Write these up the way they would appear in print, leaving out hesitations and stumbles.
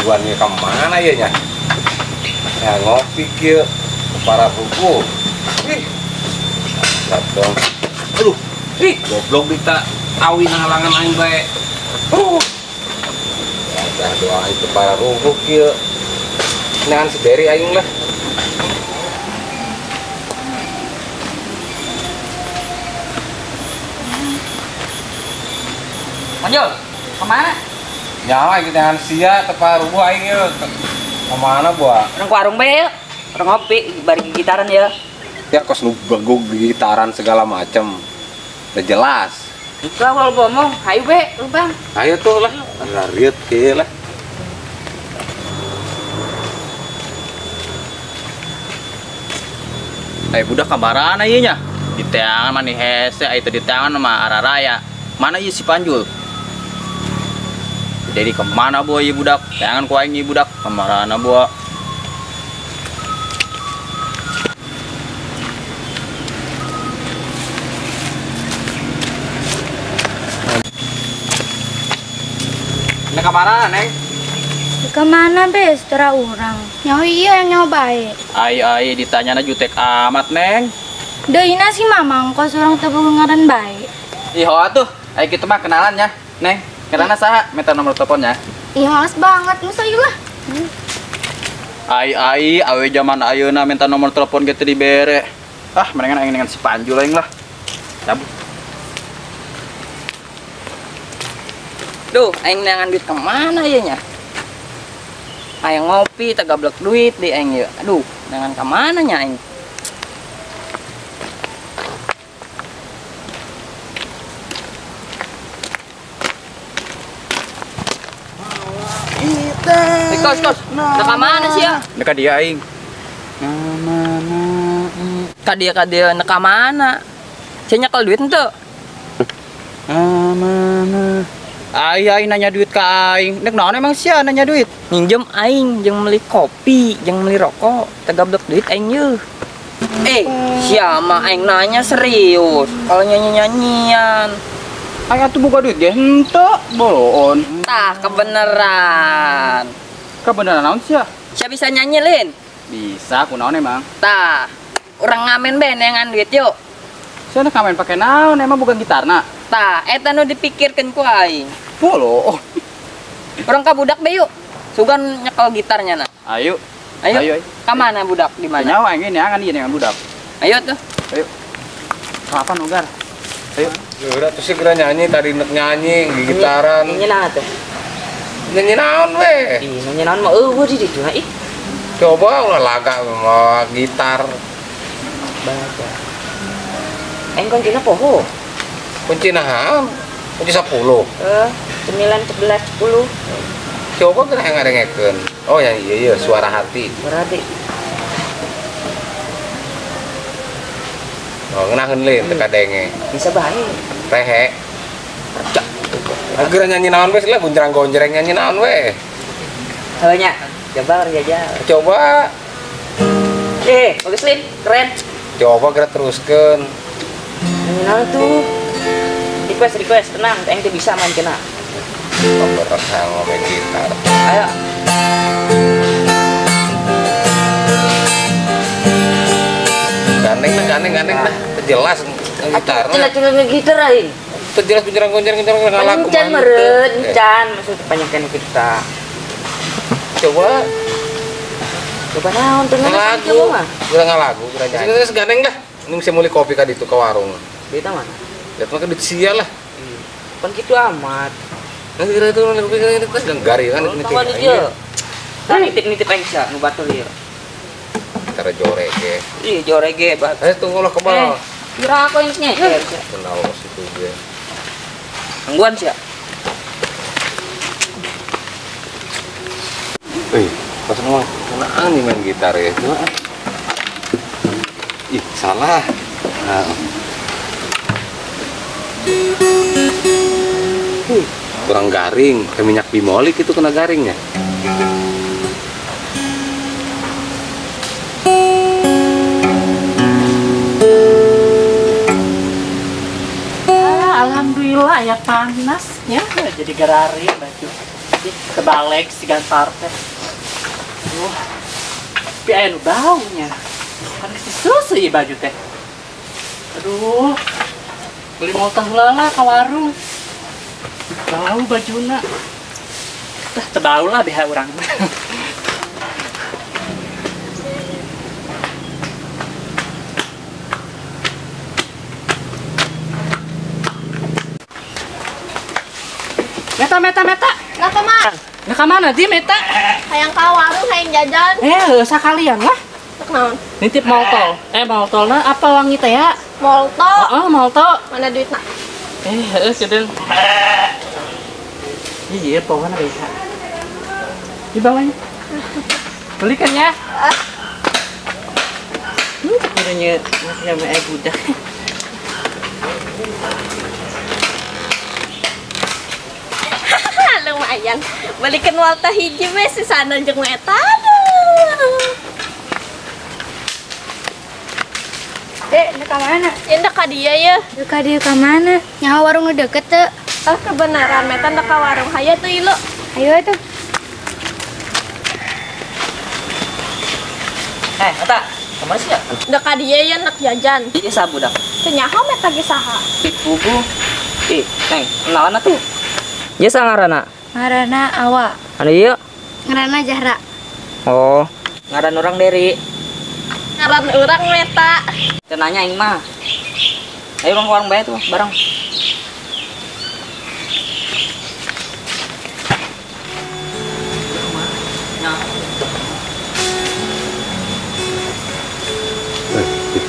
Gangguannya ke mana ya nya? Ya ngopi kieu para buku. Ih. Dong. Aduh, ih goblok dita awi halangan aing bae. Ya doa itu para rubuh kieu. Neangan si Beri aing lah. Manjol, kemana? Nyawa aing neangan sia teu parubuh aing ieu. Kemana buah? Orang warung bae yeuh. Orang ngopi bari gitaran ya. Ya kos nu bagog gitaran segala macem. Udah jelas. Lah wal bomong, hayu be, lu Bang. Ayo tuh lah, lariut kieu lah. Ai budak kabarana ieu nya? Di teangan mah hese, ai teu di teangan mah araraya. Mana ieu si Panjul? Jadi kemana boy ieu budak? Teangan ku aing ieu budak, kamarana boa. Nek kamarana, Neng? Kemana be, setelah orang? Nyaho iya yang nyaho baik. Ai ai ditanyana jutek amat, Neng. Deuna si mamang kos urang teu boga ngaran bae. Ih hoa tuh, ai kitu mah kenalan nya, Neng. Ngaranna saha? Minta nomor teleponnya. Ih males banget, nu sayu lah. Ai ai awe zaman ayeuna minta nomor telepon ge teu dibere. Ah, mendingan aing dengan si Panjul aing lah. Cabut. Duh, aing neangan duit kemana ieu nya? Aing ngopi teu gablek duit di aing ieu. Aduh, neangan ka mana nya aing? Kos, kos. Nah, ka mana sih ya? Nek ka dia aing. Ka dia nek ka mana? Sia nyekel duit henteu? Ai ai nanya duit ka aing. Nek naon emang sia nanya duit? Minjem aing jeung meuli kopi, jeung meuli rokok, teu gablek duit aing yeuh. Sia mah aing nanya serius. Kalau nyanyi-nyanyian. Aing atuh boga duit ge henteu, boloon. Tah kebeneran. Kebeneran naon sia? Sia bisa nyanyi, Lin? Bisa, kunaon emang? Tah, urang ngamen be neangan duit yuk. Sia ngamen pake naon emang bukan gitarna? Tah, eta nu dipikirkeun ku aing. Bolo. Urang ka budak be yuk. Sugan nyekel gitarnya na. Ayo. Ayo. Ayo. Ka mana budak? Di mana? Nyawa aing neangan ieu neangan budak. Ayo tuh. Ayo. Kapan ugar? Ayo. Udah tuh segera nyanyi tadi nek nyanyi gitaran. Nyanyi naon tuh? Nyanyi naon we? Ih, nyanyi naon mah eueuh di ditu ih. Coba ulah laga mawa gitar. Baca. Aing kuncina poho. Kunci naon? Kunci 10. 9 11 10. Coba geura ngadengekeun. Oh, yang iya iya suara hati. Suara hati. Oh, ngeunaheun lin teu kadenge. Bisa bae. Rehe. Geura nyanyi naon we lah gonjreng-gonjreng nyanyi naon we. Heuh nya, coba jajal. Coba. Bagus Lin, keren. Coba geura teruskeun. Nyanyi naon tuh? Request, tenang, aing teu bisa main kena. Berat sama main gitar. Ayo. Gandeng lah, jelas gitar. Jelas gitar aing. Jelas gonjreng-gonjreng ngalaku. Encan meureun, encan maksud panjangkeun kita. Coba. Coba naon teu ngalagu. Geura ngalagu, geura nyanyi. Geus gandeng lah. Ini bisa meuli kopi ka ditu ka warung. Duit mana? Lihat mah duit sia lah. Kan kitu amat. Nah, kira itu kopi itu gari kan ini. Kan nitip-nitip aing sia nu batur ieu. Cara jore ge. Ih, jore ge, Bang. Tunggu lah kebal. Kira aku yang nyeker. Kenal situ ge. Gangguan sia. Pas ngomong kenaan nih main gitar ya. Coba. Ih, salah. Nah. Kurang garing, kayak minyak bimolik itu kena garingnya. Alhamdulillah ya panas ya, jadi gerari baju. Kebalik si gantar teh. Aduh. Tapi aya nu baunya. Kan geus disusu ieu baju teh. Aduh. Beli moltah heula lah ka warung. Bau bajuna. Tah teu bau lah BH urang. Meta, meta, meta. Nah, kemana? Nah, kemana di meta? Hayang ka warung, hayang jajan. Sakalian lah. Tek naon? Nitip moltol. Moltolna apa wangi teh ya? Molto. Oh, molto. Mana duitna? Heeh, kedeung. Iya, pokoknya bisa. Di bawahnya. Belikan ya. Kudanya masih sama budak. Lumayan. Belikan walta hiji we sisana jeung eta. Aduh. Dek, ndek ka mana? Ya ndek ka dieu ye. Ndek ka dieu ka mana? Nyaho warung nu deket teu? Ah, kebenaran meta ndek ka warung. Hayo tuh ilu. Ayo atuh. Meta, kemana sih ya? Ndek ka dieu ye ndek jajan. Ieu saha budak? Teu nyaho meta ge saha. Bubu. Ih, Neng, kenalan atuh. Ieu saha ngaranna? Ngaranna Awa. Anu ieu? Ngaranna Jahra. Oh, ngaran urang Deri. Ngaran urang Meta. Teu nanya aing mah. Ayo urang ke warung bae tuh, bareng.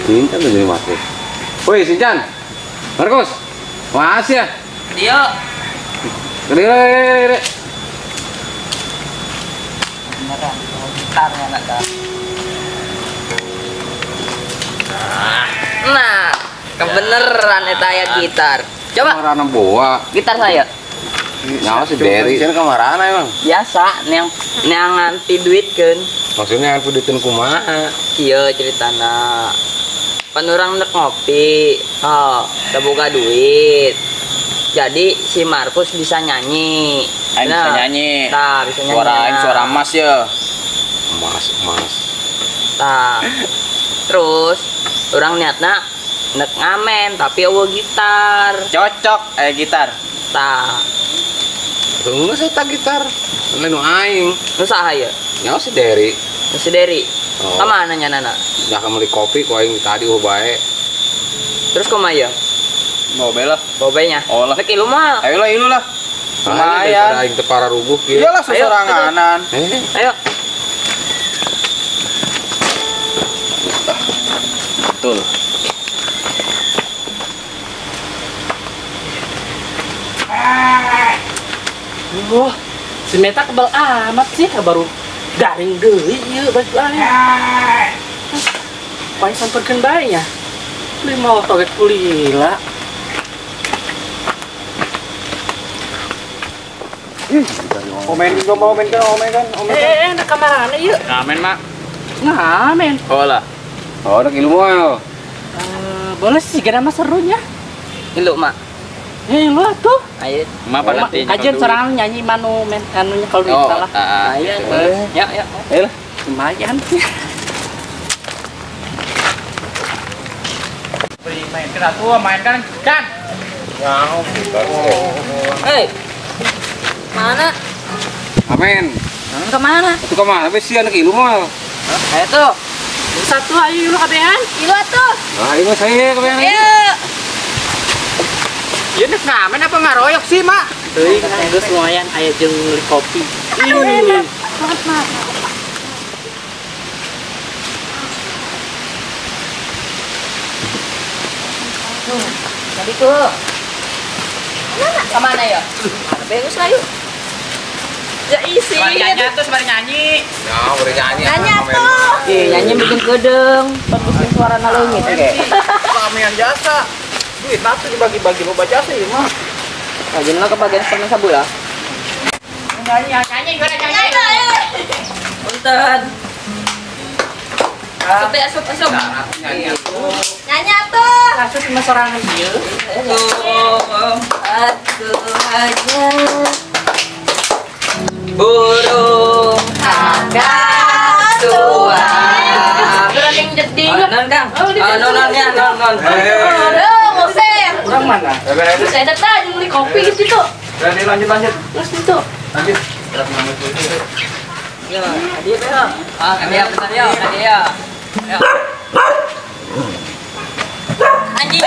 Sincan tuh jadi mati. Woi, Sincan. Markus. Makasih ya. Dia. Gede. Beneran, gitarnya anak dah. Nah, kebeneran eta aya gitar. Coba. Kamarana boa. Gitar saya. Nyawa si Derry. Cenah kamarana emang? Biasa, neang nganti duitkeun. Maksudnya nganti duitkeun kumaha? Kieu ceritana. Pan urang nek ngopi, oh, teu boga duit. Jadi si Markus bisa nyanyi. Aing bisa nyanyi. Tah, bisa nyanyi. Suara aing suara emas ya. Emas, emas. Tah. Terus orang niatna nek ngamen tapi eueuh gitar. Cocok gitar. Tah. Geus eta gitar. Lain nu aing. Nu saha ieu? Nyawa si Derry. Nu si Derry. Oh. Ka mana nya nana? Dah meuli kopi ku aing tadi eueuh bae. Terus kumaha ieu? Bawa bae lah. Bawa bae nya. Oh lah. Rek ilu mah. Ayo lah ilu lah. Lumayan. Aing teu pararuguh kieu. Iyalah sesoranganan. Ayo. Betul. Wah, si Meta kebal amat sih, baru garing deui ieu baju aing. Paling samperkeun bae nya. Beli motor ge kulila. Omen gua mau main kan, omen kan, omen. Nak kamarana ieu? Ngamen, Mak. Ngamen. Oh lah. Oh, nak ilmu mah. Boleh sih, gara mah serunya. Ilu, Mak. Ilu atuh. Ayo. Ma pada nanti. Ajen sorangan nyanyi manu men anunya kalau duit salah. Ayo. Ya, ya. Ayo lah. Lumayan. Beri main kan atuh, main kan. Kan. Nyaho gitar. Hei. Mana? Amin. Amin kemana? Itu kemana? Tapi si anak ilu mah. Ayo tuh. Satu ayo ilu kabehan. Ilu atuh. Nah, ilu saya kabehan. Ayo. Ya nek ngamen apa ngaroyok sih, Mak? Teuing geus lumayan aya jeung meuli kopi. Aduh, enak banget, Mak. Tadi tuh. Kemana ya? Bagus lah yuk. Ya isi. Nyanyi tuh sebari nyanyi. Ya, bari nyanyi. Nyanyi tuh. Ih, nyanyi bikin kedeng, bagusin suara leungit ge. Kamian jasa. Duit nafsu dibagi-bagi loba jasa ieu mah. Nah, jenengan kebagian setengah sabulah. Nyanyi, nyanyi, gimana nyanyi? Punten. Asup teh, asup, asup. Nyanyi atuh. Nyanyi atuh. Asup cuma sorangan ieu. Aku hanya Burung kakak tua. Kurang yang jadi. Non Kang. Non non ya non non. Aduh, ngusir. Kurang mana? Saya tadi beli kopi gitu. Berani lanjut lanjut. Terus itu. Lanjut. Ya, hadiah ya. Ah, hadiah pesan ya, hadiah. Anjing.